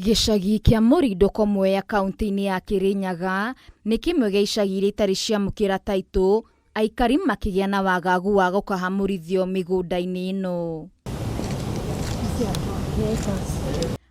Gĩcagi kĩa Mũrindũko Mwea kauntĩ-inĩ ya Kĩrĩnyaga nĩ kĩmwe gĩa icagi iria itarĩ ciamũkĩra taitũ, aikari makĩgĩa na wagagu wa gũkahamũrithio mĩgũnda-inĩ ĩno.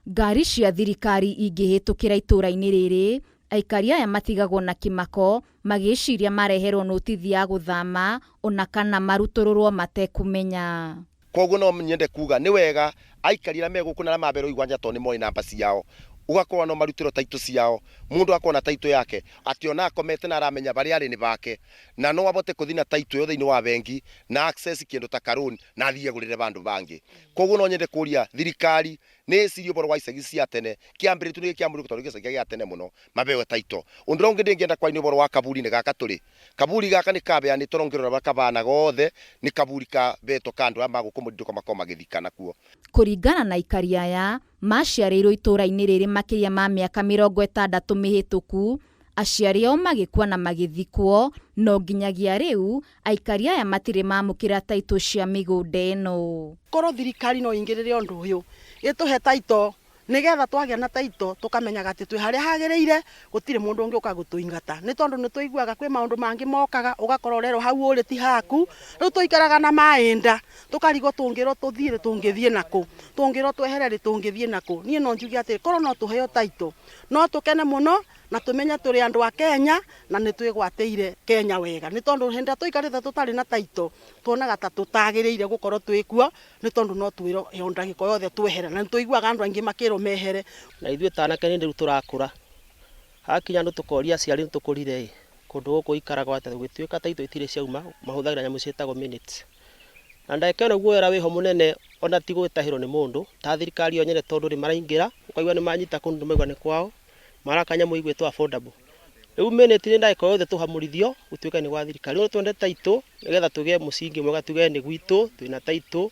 Ngari cia thirikari ingĩhĩtũkĩra itũũra-inĩ rĩrĩ, aikari aya matigagwo na kĩmako magĩciria mareherwo nũtithi ya gũthama ona kana marutũrũrwo matekũmenya. Kwoguo no nyende kuga nĩ wega aikari arĩa me gũkũ na arĩa maberwo iwanja tondũ nĩ moĩ namba ciao, ũgakorwo no marutĩrwo title ciao, mũndũ akorwo na title yake atĩ ona akomete na aramenya harĩa arĩ nĩ bake na no abote kũthiĩ na title ĩyo thĩinĩ wa bengi na access kĩndũ ta ka loan na athiĩ egũrĩre bandũ bangĩ. Kwoguo no nyende kũria thirikari nĩ ĩcirie ũboro wa icagi cia tene, kĩambĩrĩrio nĩ kĩamũrĩtwo tondũ nĩ gĩcagi gĩa tene mũno, mabewe title. Ũndũ ũrĩa ũngĩ ndĩngĩenda kwaria nĩ ũboro wa kaburi-inĩ gaka tũrĩ. Kaburi gaka nĩ kabeanĩtwo na ũngĩrora ũrĩa kabana gothe nĩ kaburi kabetwo ka andũ aya ma gũkũ Mũrindũko makoragwo magĩthikana kuo. Kũringana na aikari aya, maciarĩirwo itũũra-inĩ rĩrĩ makĩria ma mĩaka 60 mĩhĩtũku, aciari ao magĩkua na magĩthikwo, no nginyagia rĩu aikari aya matirĩ mamũkĩra taitũ cia mĩgũnda ĩno. Korwo thirikari no ĩingĩrĩre ũndũ ũyũ ĩtũhe taitũ Nĩgetha twagĩa na taito tũkamenyaga atĩ twĩ harĩa hagĩrĩire, gũtirĩ mũndũ ũngĩũka gũtũingata. Nĩ tondũ nĩ tũiguaga kwĩ maũndũ mangĩ mokaga, ũgakora ũrerwo hau ũrĩ ti haku, rĩu tũikaraga na maĩ nda, tũkarigwo tũngĩrwo tũthiĩ rĩ, tũngĩthiĩ nakũ? Tũngĩrwo twehere rĩ, tũngĩthiĩ nakũ? Niĩ no njuge atĩrĩ, korwo no tũheo taito, no tũkene mũno na tũmenye tũrĩ andũ a Kenya na nĩ twĩgwatĩire Kenya wega. Nĩ tondũ hĩndĩ ĩrĩa tũikarĩte tũtarĩ na taito, tuonaga ta tũtagĩrĩire gũkorwo twĩ kuo, Nĩ tondũ no twĩrwo o ndagĩka o yothe twehere, na nĩ tũiguaga andũ aingĩ makĩrwo mehere. Na ithuĩ ta anake nĩ rĩu tũrakũra, hakinya handũ tũkoria aciari nĩ tũkũrire ĩ, kũndũ gũkũ gũikaragwo atĩa? Gũgĩtuĩka title itirĩ ciauma, mahũthagĩra nyamũ ciĩtagwo minutes. Na ndagĩka ĩno guoya ũrĩa wĩho mũnene ona ti gwĩtahĩrwo nĩ mũndũ, ta thirikari yo nyene tondũ rĩ maraingĩra, ũkaigua nĩ manyita kũndũ nĩ maigua nĩ kwao, maraka nyamũ ĩgwĩtwo affordable. Rĩu minute nĩ ndagĩka o yothe tũhamũrithio gũtuĩke nĩ gwa thirikari. Rĩu no twende title nĩgetha tũgĩe mũcingi mwega tuge nĩ gwitũ, twĩna title.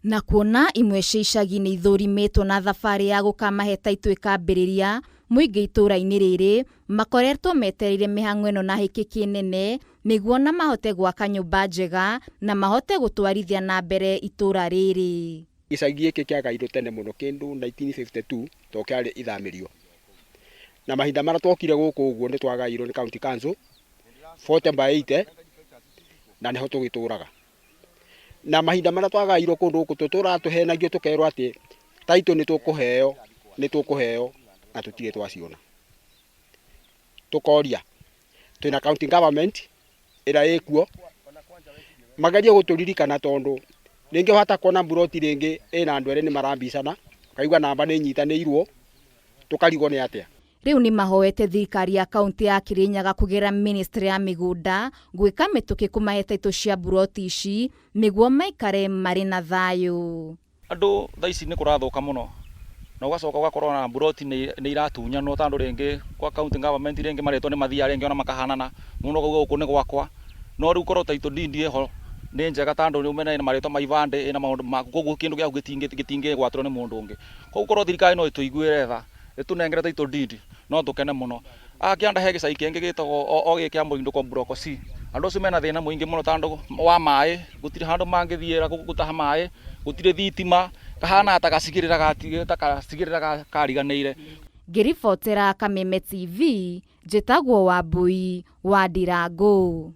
Na kuona imwe cia icagi nĩ ithũrimĩtwo na thabarĩ ya gũkamahe taitũ ĩkambĩrĩria, mũingĩ itũra-inĩ rĩrĩ makoretwo metereire mĩhang'o ĩno na hĩkĩkĩ nene nĩguo ona mahote gwaka nyũmba njega na mahote gũtwarithia na mbere itũra rĩrĩ. Gĩcagi gĩkĩ kĩagairwo tene mũno kĩndũ 1952 tondũ kĩarĩ ithamĩrio. Na mahinda marĩa twokire gũkũ ũguo nĩ twagairwo nĩ county council 40 by 80 na nĩho tũgĩtũraga. Na mahinda marĩa twagairwo kũndũ gũkũ tũtũraga tũhenagio tũkerwo atĩ title nĩ tũkũheo, nĩ tũkũheo na tũtirĩ twaciona. Tũkoria twĩna county government ĩrĩa ĩkuo magerie gũtũririkana tondũ rĩngĩ wahota kuona mburoti rĩngĩ ĩna andũ erĩ nĩ marambicana ũkaigua namba nĩ ĩnyitanĩirwo tũkarigwo nĩ atĩa. Rĩu nĩ mahoete thirikari ya kauntĩ ya Kirinyaga kũgerera ministry ya mĩgũnda gwĩka mĩtũkĩ kũmahe taitũ cia mburoti ici nĩguo maikare marĩ na thayũ. Andũ thaa ici nĩ kũrathũka mũno, na ũgacoka ũgakora ona mburoti nĩ iratunyanwo tondũ rĩngĩ kwa county government rĩngĩ marĩtwa nĩ mathiaga rĩngĩ ona makahanana, mũndũ akauga gũkũ nĩ gwakwa, no rĩu korwo title deed ĩho nĩ njega tondũ nĩ ũmenye ĩna marĩtwa ma ibandĩ, ĩna maũndũ maku, koguo kĩndũ gĩaku gĩtingĩgwatĩrwo nĩ mũndũ ũngĩ. Koguo korwo thirikari no ĩtũiguĩre tha, ĩtũnengere title deed, no tũkene mũno. Haha kĩanda he gĩcagi kĩngĩ gĩtagwo o gĩkĩ kĩa Mũrindũko Block C. Andũ acio mena thĩna mũingĩ mũno tondũ wa maĩ, gũtirĩ handũ mangĩthiĩra gũtaha maĩ, gũtirĩ thitima, kahana ta gacigĩrĩra ta gacigĩrĩra kariganĩire. Ngĩribotera Kameme TV, njĩtagwo Wambui wa Ndirangũ.